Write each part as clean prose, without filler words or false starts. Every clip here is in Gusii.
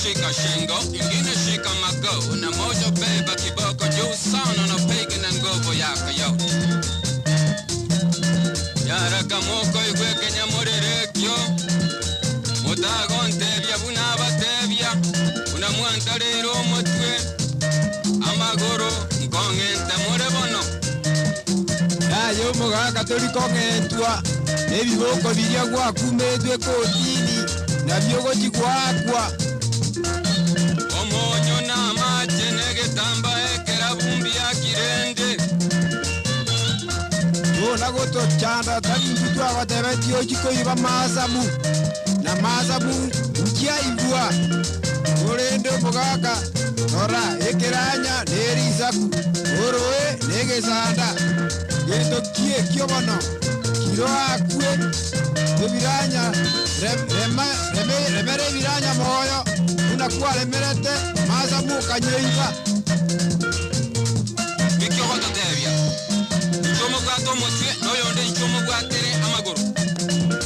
shika shingo, ingine shika maguu, na moja beba kiboko juu sana na piga na nguvu yako yote. Yaraka moko igwe kenyamorere kio mutagontebia buna abatebia buna mwantarire omotwe amagoro nkong'ente more bono. Yaya omogaka tori kong'entwa na ebiboko biria gwakumetwe kotini, nabio ogochia goakwa. Omonyo na amache na egetambaa ekerabu mbiakirende. Tona gotochanda tari intwe twagotebetie ochie koiba masamu, na masamu nchiaigwa. Korende omogaka, rora, ekeranya nerisaku, oroe negesanda. Gento ki ekio bono? Kiroakwe ebiranya, rema, remera ebiranya moyo, buna kwaremerete masamu okanyeiba. Niki ogototebia? Inche omobwate omotwe, na oyonde inche omobwatere amagoro.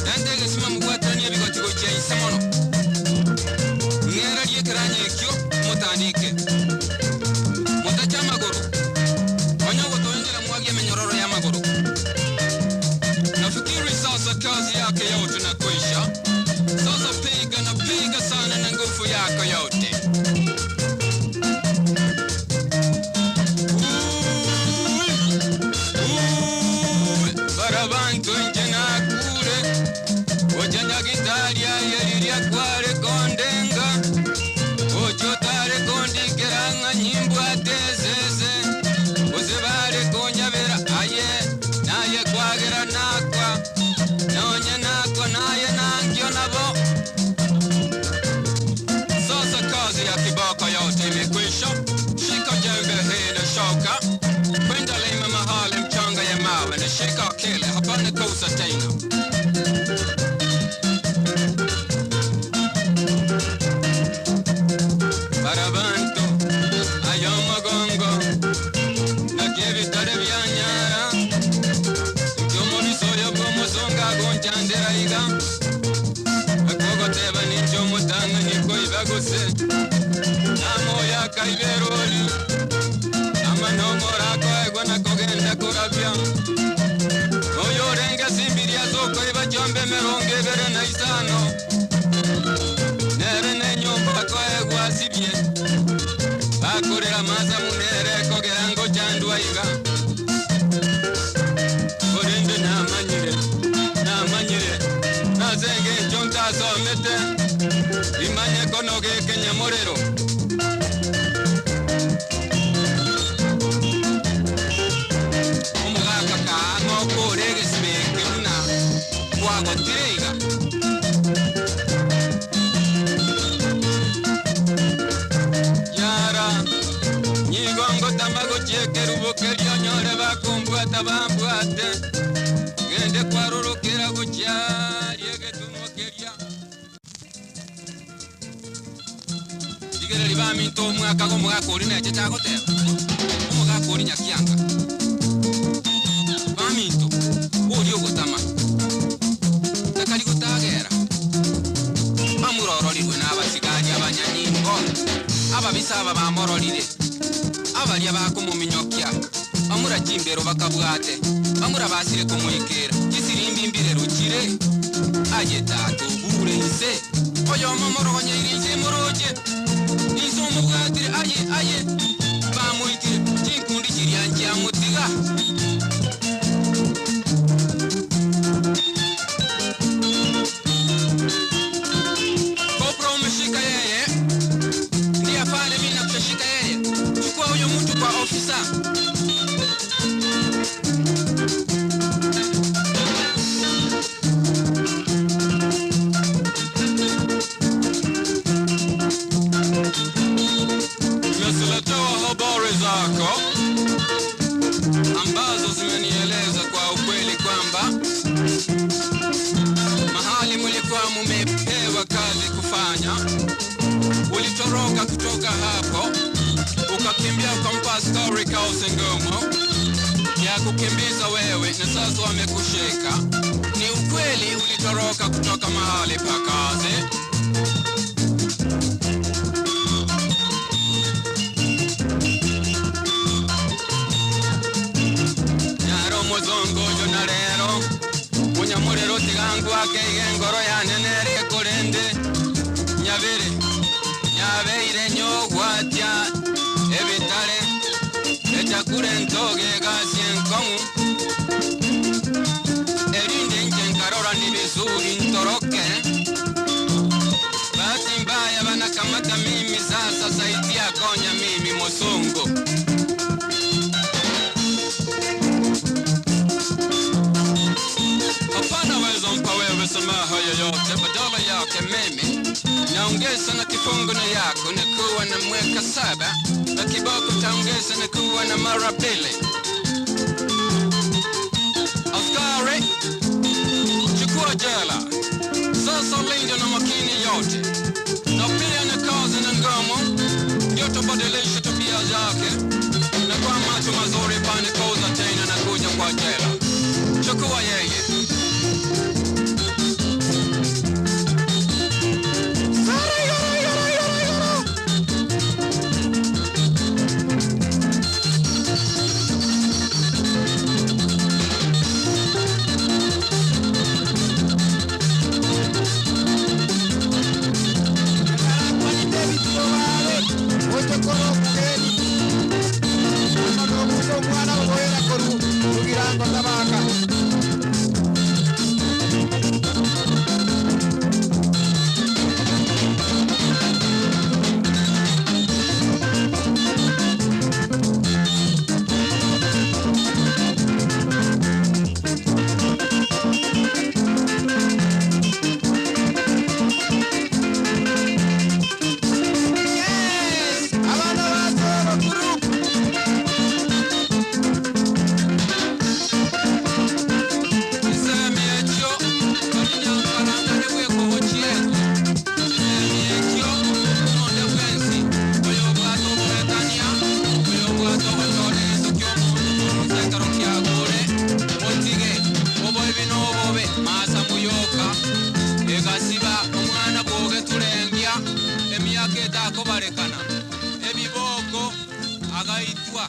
Renta egesima mobwateranie ebigoti gochia inse mono. Ng'erarie ekeranya ekio, motandike. Motache amagoro, onye ogotoenchera mwagie emenyororo y'amagoro. Nafikiri sasa kazi yake yote na kwisha. Sasa piga na piga sana na nguvu yako yote. Uy, uy, barabantu inche nakure. Ocha nyagitari ayeriria kware kondenga. Ocho tare kondikera ng'a nyimbwate esese. Gose bare konyabera aye, naye kwagera nakwa. Nonye nakwa naye nankio nabo. Sasa kazi ya kiboko yote imekwisha. Shika jembe hii na shoka. Kwenda lima mahali mchanga ya mawe na shika kile, hapana kosa tena. Barabantu ayo magongo na kebitare bya nyara nkyomubisoyo bw'omusonga agonchandera iga akogoteba ninche omotang'ani koiba gose namoyo akaiberori ama nomorakoegwa na kogenda korabia oyo orenge simbiria ase okoiba chiombe emerongo ebere na isano nere nenyomba akoegwa asibie bakorera masamu nere kogera ngochandwa iga korende namanyire namanyire nasenge encho ntasomete imanye kono gekenyamorero. Omogaka kaang'a okore egesibeke buna kwagotire iga. Yara nyigo ngotama gochia ekerubo keria onyore bakombwata bambwate ngende kwarorokera gochia riegetunwa keria rigereri baminto omwaka gomogaka ori neche chagoteba omogaka ori nyakianga baminto ori ogotama takari gotagera bamurororirwe n'abasigari abanyanyingo ababisa aba bamororire abaria bakomominyokia bamura chimbero bakabwate bamura basire komoikera chisirimbi mbire ruchire aye tata obure inse oyomo morogonyeire inse moroche inse omobwatire aye aye bamoitire chinkundi chiria nchiamotiga. Kopra umeshika yeye, ndiye afande, mimi nakushika yeye. Chukua huyo mtu kwa ofisa. Nimesiletewa habari zako ambazo zimenieleza kwa ukweli kwamba mahali mlikuwa mumepewa kazi kufanya, ulitoroka kutoka hapo ukakimbia ukampa askari kazi ngumu ya kukimbiza wewe, na sasa wamekushika. Ni ukweli ulitoroka kutoka mahali pa kazi? ake iga engoro yane nere ekorende nyabere, nyabeire nyogwatia ebitare, echakure entoge egasi enkong'u, erinde inche nkarora ni vizuri ntoroke. Bahati mbaya banakamata mimi sasa, saidia konya mimi musungu. Hapana weza mpa wewe samaha yoyote, badala yake mimi naongeza na kifungu na yako na kuwa na mweka saba na kiboko taongeza na kuwa na mara pili. Askari, chukua jela sasa, linda na makini yote, na pia na kazi na ngamo, ndio tubadilishe tabia zake, na kwa macho mazuri pane koza tena na kuja kwa jela. Chukua yeye. Sara igoro igoro igoro igoro. Omwana ogoera koru kugirango tabaka. Yes! Abana ba Soro Group. Kisemi ekyo olinyankalanga ne bwekobo kyetu kisemi ekyo nonde bwensi oyo obwata obuhetania oyo obwata obutoleso ky'omuntu omusekaro kyagule otige oboibi n'obobe maasa muyoka egasiba omwana bwoge tulengya emyaka etakobalekana ebiboko agaitwa.